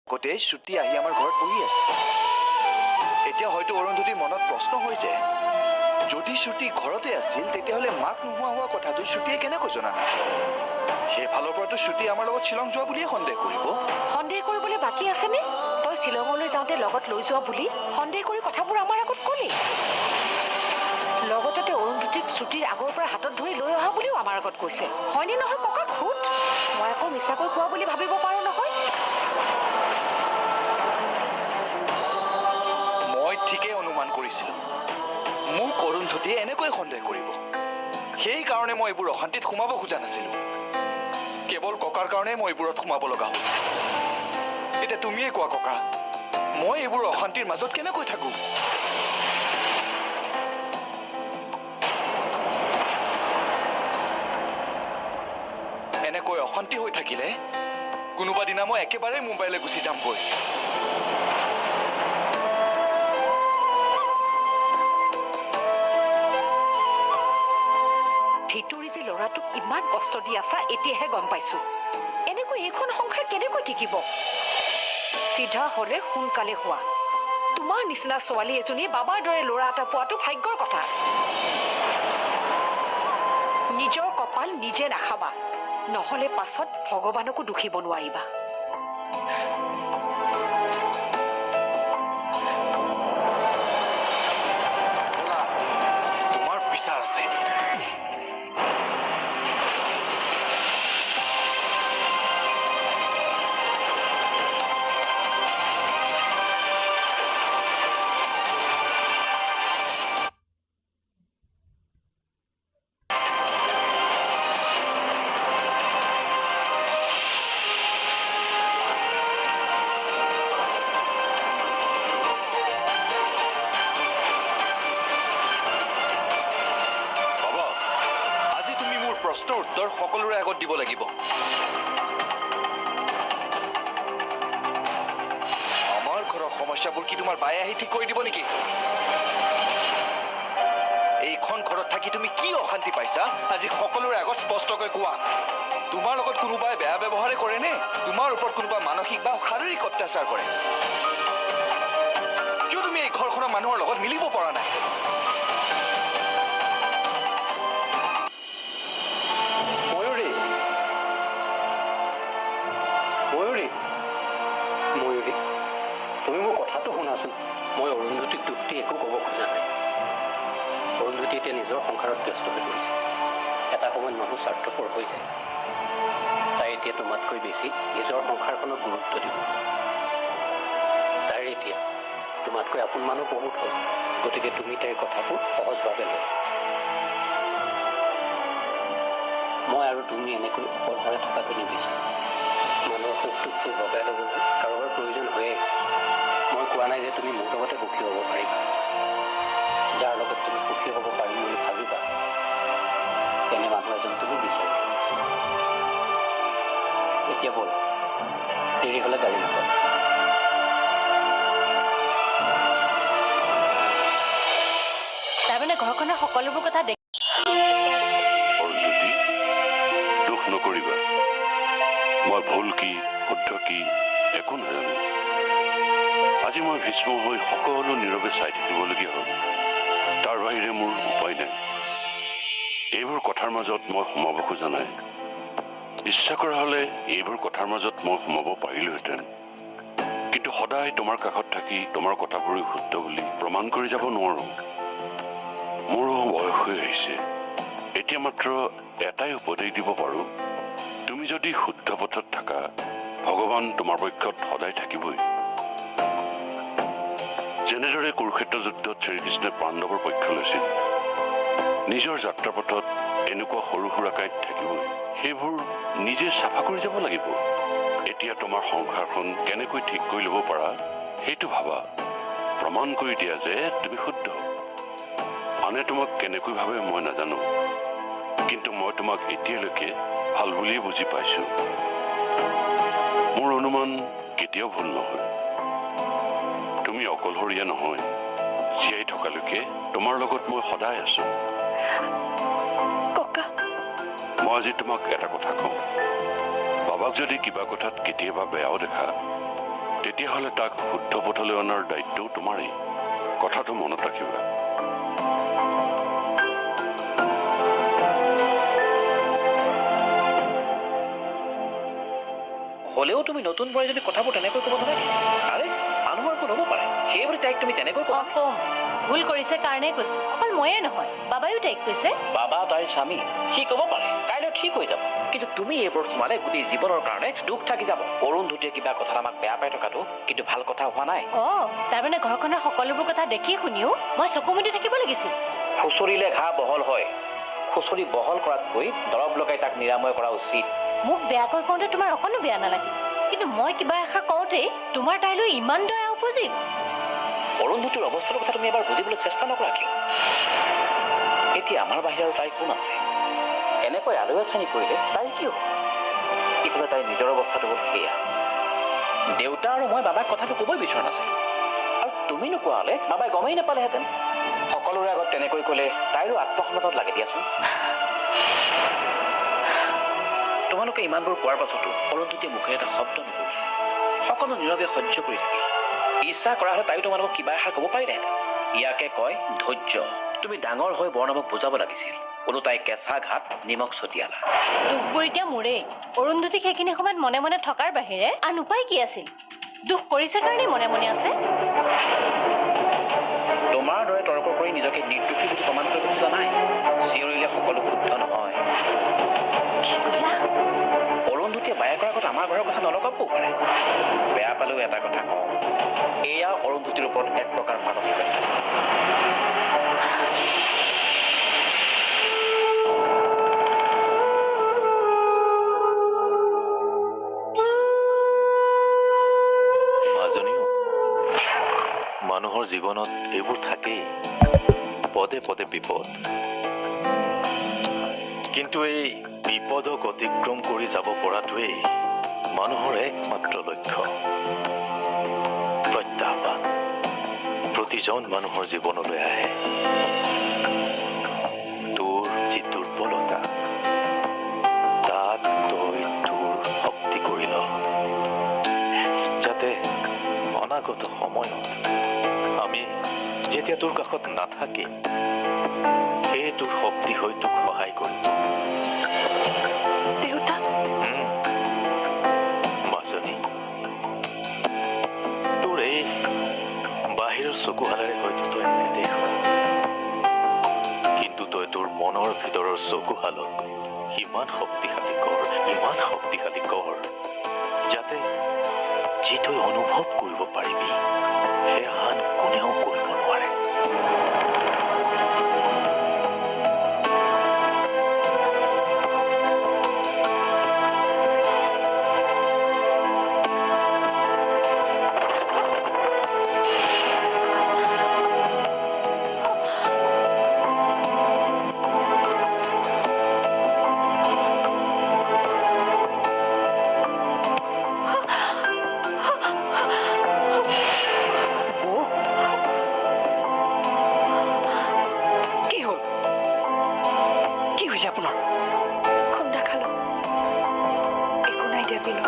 থাকোঁতে শ্ৰুতি আহি আমাৰ ঘৰত বহি আছে। এতিয়া হয়তো অৰুন্ধতীৰ মনত প্ৰশ্ন হৈ যে যদি শ্ৰুতি ঘৰতে আছিল তেতিয়াহ'লে মাক নোহোৱা হোৱা কথাটো শ্ৰুতিয়ে কেনেকৈ জনা নাছিল? সেইফালৰ পৰাতো শ্ৰুতি আমাৰ লগত শ্বিলং যোৱা বুলিয়ে সন্দেহ কৰিব। সন্দেহ কৰিবলৈ বাকী আছেনে? তই শ্বিলঙলৈ যাওঁতে লগত লৈ যোৱা বুলি সন্দেহ কৰি কথাবোৰ আমাৰ আগত কলি, লগতে অৰুন্ধতীক শ্ৰুতিৰ আগৰ পৰা হাতত ধৰি লৈ অহা বুলিও আমাৰ আগত কৈছে, হয়নে নহয় ককাক? সুধ, মই আকৌ মিছাকৈ কোৱা বুলি ভাবিব পাৰো নহয়। মই ঠিকেই অনুমান কৰিছিলো মোক অৰুন্ধতীয়ে এনেকৈ সন্দেহ কৰিব, সেইকাৰণে মই এইবোৰ অশান্তিত সোমাব খোজা নাছিলো। কেৱল ককাৰ কাৰণে মই এইবোৰত সোমাব লগা হ'ল। এতিয়া তুমিয়ে কোৱা ককা, মই এইবোৰ অশান্তিৰ মাজত কেনেকৈ থাকো? এনেকৈ অশান্তি হৈ থাকিলে কোনোবা দিনা মই একেবাৰে মুম্বাইলৈ গুচি যামগৈ। ভিতৰি যে ল'ৰাটোক ইমান কষ্ট দি আছা এতিয়াহে গম পাইছো। এনেকৈ এইখন সংসাৰ কেনেকৈ টিকিব? চিধা হলে সোনকালে হোৱা। তোমাৰ নিচিনা ছোৱালী এজনী বাবাৰ দৰে ল'ৰা এটা পোৱাটো ভাগ্যৰ কথা। নিজৰ কপাল নিজে নাখাবা, নহলে পাছত ভগৱানকো দুখিব নোৱাৰিবা। তোমাৰ বিচাৰ আছে। প্ৰশ্নৰ উত্তৰ সকলোৰে আগত দিব লাগিব। আমাৰ ঘৰৰ সমস্যাবোৰ কি তোমাৰ বায়ে আহি ঠিক কৰি দিব নেকি? এইখন ঘৰত থাকি তুমি কি অশান্তি পাইছা আজি সকলোৰে আগত স্পষ্টকৈ কোৱা। তোমাৰ লগত কোনোবাই বেয়া ব্যৱহাৰে কৰেনে? তোমাৰ ওপৰত কোনোবা মানসিক বা শাৰীৰিক অত্যাচাৰ কৰে? কিয় তুমি এই ঘৰখনৰ মানুহৰ লগত মিলিব পৰা নাই? ময়ূৰী, তুমি মোৰ কথাটো শুনাচোন। মই অৰুন্ধতীক দুখ দি একো ক'ব খোজা নাই। অৰুন্ধতী এতিয়া নিজৰ সংসাৰত ব্যস্ত হৈ পৰিছে। এটা সময়ত মানুহ স্বাৰ্থপৰ হৈ যায়। তাই এতিয়া তোমাতকৈ বেছি নিজৰ সংসাৰখনক গুৰুত্ব দিব। তাইৰ এতিয়া তোমাতকৈ আপোন মানুহ বহুত হ'ল, গতিকে তুমি তাইৰ কথাবোৰ সহজভাৱে লোৱা। মই আৰু তুমি এনেকৈ অকলশৰে থকাটো নিবিচাৰোঁ। মানুহৰ সুখ দুখবোৰ ভগাই ল'বলৈ কাৰোবাৰ প্ৰয়োজন হয়েই। মই কোৱা নাই যে তুমি মোৰ লগতে সুখী হ'ব পাৰিবা। যাৰ লগত তুমি সুখী হ'ব পাৰিম বুলি ভাবিবা, তেনে মানুহ এজন তুমি বিচাৰিবা। এতিয়া ব'ল, দেৰি হ'লে গাড়ী নাপাবা। তাৰমানে ঘৰখনৰ সকলোবোৰ কথা অৰুন্ধতী, দুখ নকৰিবা। মই ভুল কি শুদ্ধ কি একো নাজানো। আজি মই ভীষ্ম হৈ সকলো নীৰৱে চাই থাকিবলগীয়া হ'ল। তাৰ বাহিৰে মোৰ উপায় নাই। এইবোৰ কথাৰ মাজত মই সোমাব খোজা নাই। ইচ্ছা কৰা হ'লে এইবোৰ কথাৰ মাজত মই সোমাব পাৰিলোহেঁতেন, কিন্তু সদায় তোমাৰ কাষত থাকি তোমাৰ কথাবোৰেই শুদ্ধ বুলি প্ৰমাণ কৰি যাব নোৱাৰো। মোৰো বয়স হৈ আহিছে। এতিয়া মাত্ৰ এটাই উপদেশ দিব পাৰো, তুমি যদি শুদ্ধ পথত থাকা, ভগৱান তোমাৰ পক্ষত সদায় থাকিবই। যেনেদৰে কুৰুক্ষেত্ৰ যুদ্ধত শ্ৰীকৃষ্ণই পাণ্ডৱৰ পক্ষ লৈছিল, নিজৰ যাত্ৰা পথত এনেকুৱা সৰু সুৰা কাঁইট থাকিবই, সেইবোৰ নিজে চাফা কৰি যাব লাগিব। এতিয়া তোমাৰ সংসাৰখন কেনেকৈ ঠিক কৰি ল'ব পাৰা সেইটো ভাবা। প্ৰমাণ কৰি দিয়া যে তুমি শুদ্ধ। আনে তোমাক কেনেকৈ ভাবে মই নাজানো, কিন্তু মই তোমাক এতিয়ালৈকে ভাল বুলিয়ে বুজি পাইছো। মোৰ অনুমান কেতিয়াও ভুল নহয়। তুমি অকলশৰীয়া নহয়। জীয়াই থকালৈকে তোমাৰ লগত মই সদায় আছো। মই আজি তোমাক এটা কথা কওঁ, বাবাক যদি কিবা কথাত কেতিয়াবা বেয়াও দেখা, তেতিয়াহ'লে তাক শুদ্ধ পথলৈ অনাৰ দায়িত্বও তোমাৰেই। কথাটো মনত ৰাখিবা। হ'লেও তুমি নতুন বোৱাৰীজনী কথাবোৰ তেনেকৈ ক'ব নালাগিছিল। আৰে মানুহৰ ভুল হ'ব পাৰে, সেইবুলি তাইক তুমি তেনেকৈ ক'বা? কম ভুল কৰিছে কাৰণেই কৈছো, অকল ময়ে নহয় বাবায়ো তাইক কৈছে। বাবা তাইৰ স্বামী, সি ক'ব পাৰে, কাইলৈ ঠিক হৈ যাব। কিন্তু তুমি এইবোৰত সোমালে গোটেই জীৱনৰ কাৰণে দুখ থাকি যাব। অৰুন্ধতীয়ে কিবা কথাত আমাক বেয়া পাই থকাটো কিন্তু ভাল কথা হোৱা নাই। অ, তাৰমানে ঘৰখনৰ সকলোবোৰ কথা দেখি শুনিও মই চকু মুদি থাকিব লাগিছিল। খুচৰিলে ঘাঁ বহল হয়, খুচৰি বহল কৰাতকৈ দৰৱ লগাই তাক নিৰাময় কৰা উচিত। মোক বেয়াকৈ কওঁতে তোমাৰ অকণো বেয়া নালাগে, কিন্তু মই কিবা এষাৰ কওঁতেই তোমাৰ তাইলৈ ইমান দয়া উপজিল। অৰুন্ধতীৰ অৱস্থাৰ কথা তুমি এবাৰ বুজিবলৈ চেষ্টা নকৰা কিয়? এতিয়া আমাৰ বাহিৰে আৰু তাইৰ কোন আছে? এনেকৈ আলৈ আথানি কৰিলে তাইৰ কি হ'ব? ইফালে তাইৰ নিজৰ অৱস্থাটো হ'ল সেয়া। দেউতা আৰু মই বাবাক কথাটো ক'বই বিচৰা নাছিলো, আৰু তুমি নোকোৱা হ'লে বাবাই গমেই নাপালেহেঁতেন। সকলোৰে আগত তেনেকৈ ক'লে তাইৰো আত্মসন্মানত লাগে দিয়াচোন। তোমালোকে ইমানবোৰ কোৱাৰ পাছতো অৰুন্ধতীয়ে মুখেৰে এটা শব্দ নকৰিলে, সকলো নীৰৱে সহ্য কৰি থাকিল। ইচ্ছা কৰা হ'লে তাইও তোমালোকক কিবা এষাৰ ক'ব পাৰিলেহেঁতেন। ইয়াকে কয় ধৈৰ্য। তুমি ডাঙৰ হৈ বৰ্ণমক বুজাব লাগিছিল, ওলোটাই কেঁচা ঘাট নিমখ ছটিয়ালা। দুখবোৰ এতিয়া মোৰেই। অৰুন্ধতীক সেইখিনি সময়ত মনে মনে থকাৰ বাহিৰে আন উপায় কি আছিল? দুখ কৰিছে কাৰণেই মনে মনে আছে। তোমাৰ দৰে তৰ্ক কৰি নিজকে নিৰ্দোষী বুলি প্ৰমাণ কৰিব খোজা নাই। চিঞৰিলে সকলো শুদ্ধ নহয়। কি ক'লা? অৰুন্ধতীয়ে বায়েকৰ আগত আমাৰ ঘৰৰ কথা নলগাবও পাৰে। বেয়া পালেও এটা কথা কওঁ, এয়া অৰুন্ধতীৰ ওপৰত এক প্ৰকাৰ মানসিক অত্যাচাৰ। মাজনীও, মানুহৰ জীৱনত এইবোৰ থাকেই, পদে পদে বিপদ। কিন্তু এই বিপদক অতিক্ৰম কৰি যাব পৰাটোৱেই মানুহৰ একমাত্ৰ লক্ষ্য। প্ৰত্যাহ্বান প্ৰতিজন মানুহৰ জীৱনলৈ আহে। তোৰ যি দুৰ্বলতা, তাক তই তোৰ শক্তি কৰি ল, যাতে অনাগত সময়ত আমি যেতিয়া তোৰ কাষত নাথাকিম, সেই তোৰ শক্তি হৈ তোক সহায় কৰিব। দেউতা। মাজনী, তোৰ এই বাহিৰৰ চকুহালেৰে হয়তো তই নেদেখ, কিন্তু তই তোৰ মনৰ ভিতৰৰ চকুহালক ইমান শক্তিশালী কৰ, ইমান শক্তিশালী কৰ, যাতে যি তই অনুভৱ কৰিব পাৰিবি সেয়া আন কোনেও কৰিব নোৱাৰে। কি হ'ল? কি হৈছে আপোনাৰ? খুন্দা খালো। একো নাই দিয়া বিনু,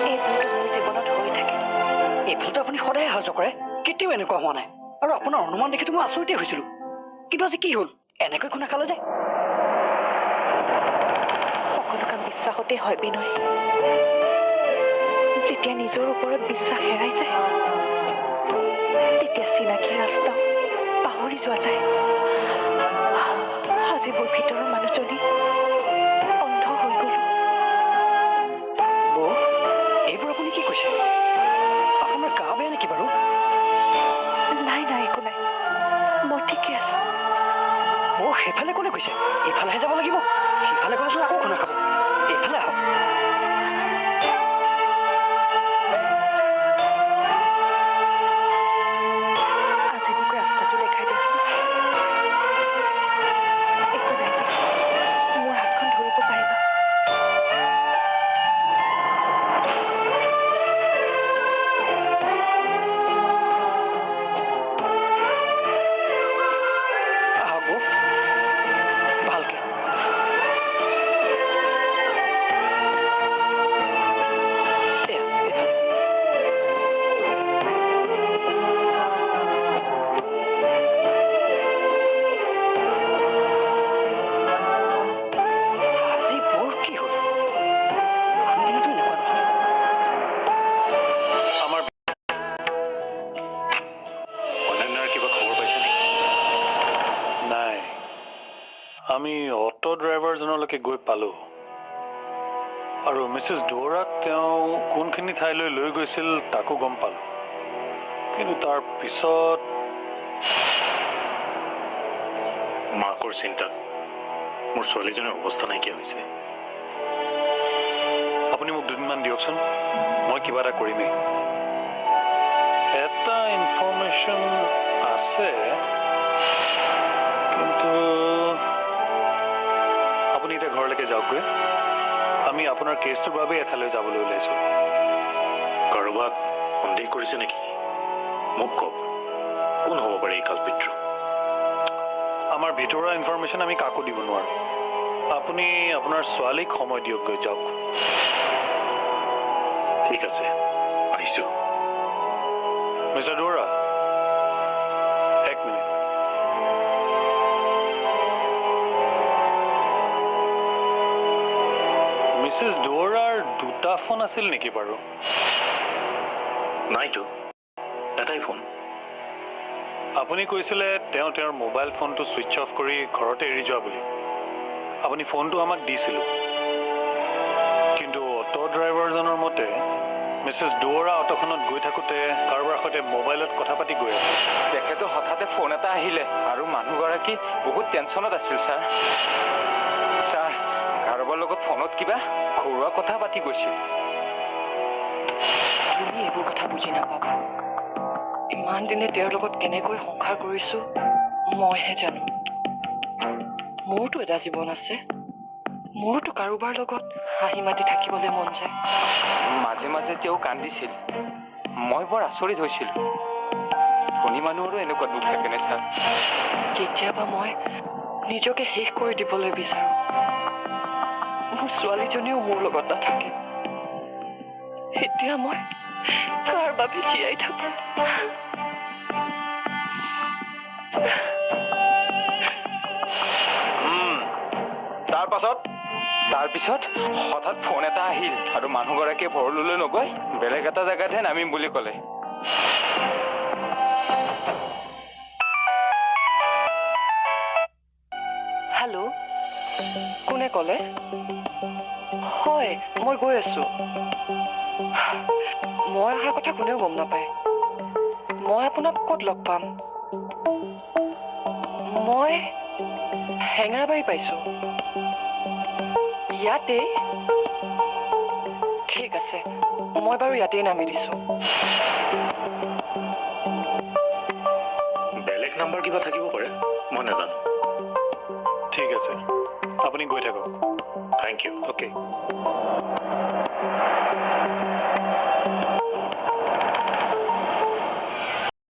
এইবোৰতো মোৰ জীৱনত হৈ থাকে। এইফালেতো আপুনি সদায় অহা যোৱা কৰে, কেতিয়াও এনেকুৱা হোৱা নাই। আৰু আপোনাৰ অনুমান দেখিতো মই আচৰিতেই হৈছিলো। কিন্তু আজি কি হ'ল, এনেকৈ খুন্দা খালে যে? সকলো কাম বিশ্বাসতে হয় বিনয়। যেতিয়া নিজৰ ওপৰত বিশ্বাস হেৰাই যায়, তেতিয়া চিনাকি ৰাস্তাও পাহৰি যোৱা যায়। আজি মোৰ ভিতৰৰ মানুহজনী অন্ধ হৈ গলো। বৌ, এইবোৰ আপুনি কি কৈছে? আপোনাৰ গা বেয়া নেকি বাৰু? নাই নাই, একো নাই, মই ঠিকে আছো। বৌ, সেইফালে ক'লে গৈছে? এইফালেহে যাব লাগিব, সেইফালে গ'লেচোন আকৌ খুন্দা খাব। এইফালে আহক। আজি মোক ৰাস্তাটো দেখাই দিয়াচোন। একো নাই দিয়া, মোৰ হাতখন ধৰিব পাৰিবা? আহক বৌ, ভালকে। আমি অটো ড্ৰাইভাৰজনলৈকে গৈ পালোঁ আৰু মিছেছ দুৱৰাক তেওঁ কোনখিনি ঠাইলৈ লৈ গৈছিল তাকো গম পালোঁ। কিন্তু তাৰ পিছত মাকৰ চিন্তাত মোৰ ছোৱালীজনীৰ অৱস্থা নাইকিয়া হৈছে। আপুনি মোক দুদিনমান দিয়কচোন, মই কিবা এটা কৰিমেই। এটা ইনফৰমেশ্যন আছে, কিন্তু আপুনি এতিয়া ঘৰলৈকে যাওকগৈ। আমি আপোনাৰ কেছটোৰ বাবে এঠাইলৈ যাবলৈ ওলাইছোঁ। কাৰোবাক সন্দেহ কৰিছে নেকি? মোক কওক, কোন হ'ব পাৰে এই কালপিত্ৰ? আমাৰ ভিতৰুৱা ইনফৰমেশ্যন আমি কাকো দিব নোৱাৰোঁ। আপুনি আপোনাৰ ছোৱালীক সময় দিয়কগৈ, যাওক। ঠিক আছে, আহিছোঁ। মিষ্টাৰ দুৱৰা, এক মিনিট। মিছেছ দুৱৰাৰ দুটা ফোন আছিল নেকি বাৰু? নাইতো, এটাই ফোন। আপুনি কৈছিলে তেওঁ তেওঁৰ মোবাইল ফোনটো ছুইচ অফ কৰি ঘৰতে এৰি যোৱা বুলি। আপুনি ফোনটো আমাক দিছিল, কিন্তু অটো ড্ৰাইভাৰজনৰ মতে মিছেছ দুৱৰা অটোখনত গৈ থাকোঁতে কাৰোবাৰ সৈতে মোবাইলত কথা পাতি গৈ আছিল। তেখেতৰ হঠাতে ফোন এটা আহিলে আৰু মানুহগৰাকী বহুত টেনশ্যনত আছিল ছাৰ। ছাৰ, কাৰোবাৰ লগত ফোনত কিবা ঘৰুৱা কথা পাতি গৈছিল। তুমি এইবোৰ কথা বুজি নাপাবা। ইমান দিনে তেওঁৰ লগত কেনেকৈ সংসাৰ কৰিছো মইহে জানো। মোৰতো এটা জীৱন আছে, মোৰোতো কাৰোবাৰ লগত হাঁহি মাতি থাকিবলৈ মন যায়। মাজে মাজে তেওঁ কান্দিছিল, মই বৰ আচৰিত হৈছিলো। ধনী মানুহৰো এনেকুৱা দুখ থাকেনে ছাৰ? কেতিয়াবা মই নিজকে শেষ কৰি দিবলৈ বিচাৰো। মোৰ ছোৱালীজনীও মোৰ লগত নাথাকে। এতিয়া মই কাৰ বাবে জীয়াই থাকো? তাৰপিছত হঠাৎ ফোন এটা আহিল আৰু মানুহগৰাকীয়ে ভৰলুলৈ নগৈ বেলেগ এটা জেগাতহে নামিম বুলি ক'লে। হেল্ল', কোনে ক'লে? হয়, মই গৈ আছো। মই অহাৰ কথা কোনেও গম নাপায়। মই আপোনাক ক'ত লগ পাম? মই হেঙেৰাবাৰী পাইছো। ইয়াতেই? ঠিক আছে, মই বাৰু ইয়াতেই নামি দিছো। বেলেগ নাম্বাৰ কিবা থাকিব পাৰে, মই নাজানো। ঠিক আছে, আপুনি গৈ থাকক। Thank you. Okay.